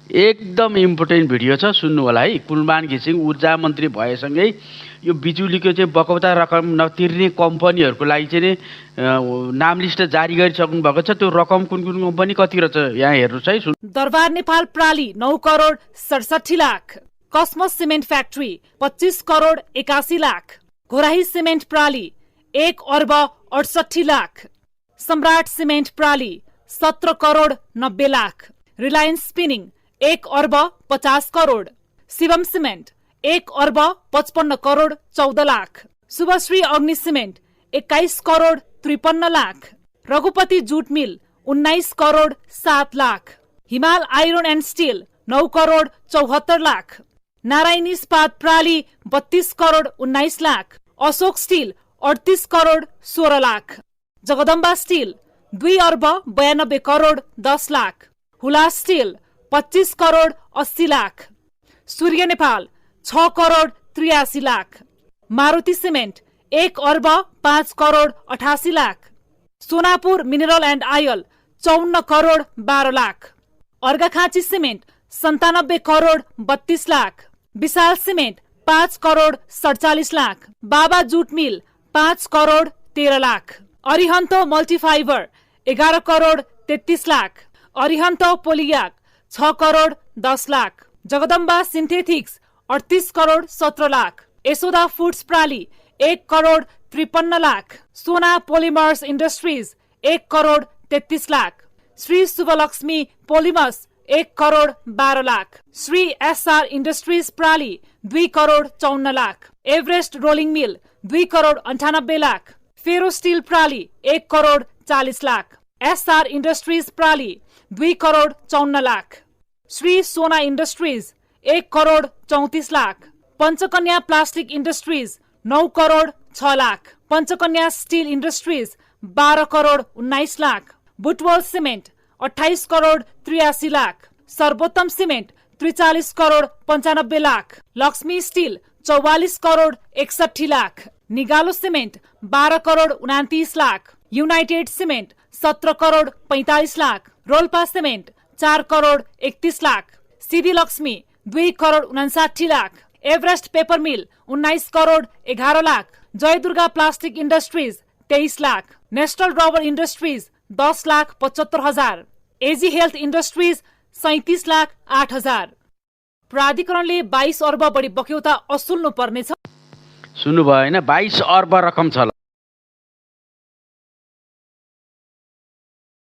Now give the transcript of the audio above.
एकदम important video छ, सुन्नु होला है। कुलमान घिसिङ ऊर्जा मन्त्री भएसँगै यो बिजुलीको चाहिँ बकौता रकम नतिर्ने कम्पनीहरूको लागि चाहिँ नाम लिस्ट जारी गरिसक्नु भएको छ। त्यो रकम कुन कुन कम्पनी कति रहेछ यहाँ हेर्नुहोस् है। दरबार नेपाल प्राली 9 crore 67 lakh, Cosmos cement factory 25 crore 81 lakh, Ghorahi cement प्राली 1 अर्ब 68 लाख, सम्राट सिमेन्ट प्राली 17 करोड 90 लाख, रिलायन्स स्पिनिङ 1 अर्ब 50 करोड, शिवम सिमेन्ट 1 अर्ब 55 crore 14 lakh, Shubhashree Agni cement 21 crore 53 lakh, Raghupati jute mill 19 crore 7 lakh, Himal iron and steel 9 crore 74 lakh, Narayani Ispat प्राली 32 crore 19 lakh, Ashok still 38 crore 16 lakh, Jagadamba still 2 अर्ब 92 करोड 10 लाख, हुला स्टिल 25 करोड 80 लाख, सूर्य नेपाल 6 करोड 83 लाख, मारुति सिमेन्ट 1 अर्ब 5 crore 88 lakh, Sonapur mineral and oil 54 crore 12 lakh, Arghakhanchi cement 97 crore 32 lakh, Vishal cement 5 crore 47 lakh, बाबा जुट मिल 5 करोड 13 लाख, अरिहन्तो मल्टिफाइबर 11 करोड 33 लाख, अरिहन्तो पोलियाक 6 करोड 10 लाख, जगदम्बा सिन्थेटिक्स 38 करोड 17 लाख, यशोदा फुड्स प्राली 1 crore 53 lakh, Sona polymers industries 1 crore 33 lakh, Shri Shubhalaxmi polymers 1 crore 12 lakh, Shri SR industries प्राली 2 crore 54 lakh, Everest rolling mill 2 crore 98 lakh, ferro steel प्राली 1 करोड 40 लाख, एसआर इन्डस्ट्रिज प्राली 2 crore 54 lakh, Shri Sona industries 1 crore 34 lakh, Panchakanya plastic industries 9 crore 6 lakh, Panchakanya steel industries 12 crore 19 lakh, Butwal cement 28 crore 83 lakh, Sarvottam cement 43 crore 95 lakh, Laxmi steel 44 crore 61 lakh, Nigalo cement 12 crore 29 lakh, united cement 17 crore 45 lakh, Rolpa cement 4 crore 31 lakh, Sidhi Laxmi 2 crore 59 lakh, Everest paper mill 19 crore 11 lakh, Jaidurga plastic industries 23 lakh, national rubber industries 10 lakh 75 हजार, एजी health industries 37 lakh 8 हजार। प्राधिकरणले 22 अर्ब बढी बक्यौता असुल्नु पर्नेछ। सुन्नुभयो होइन, 22 अर्ब रकम छ।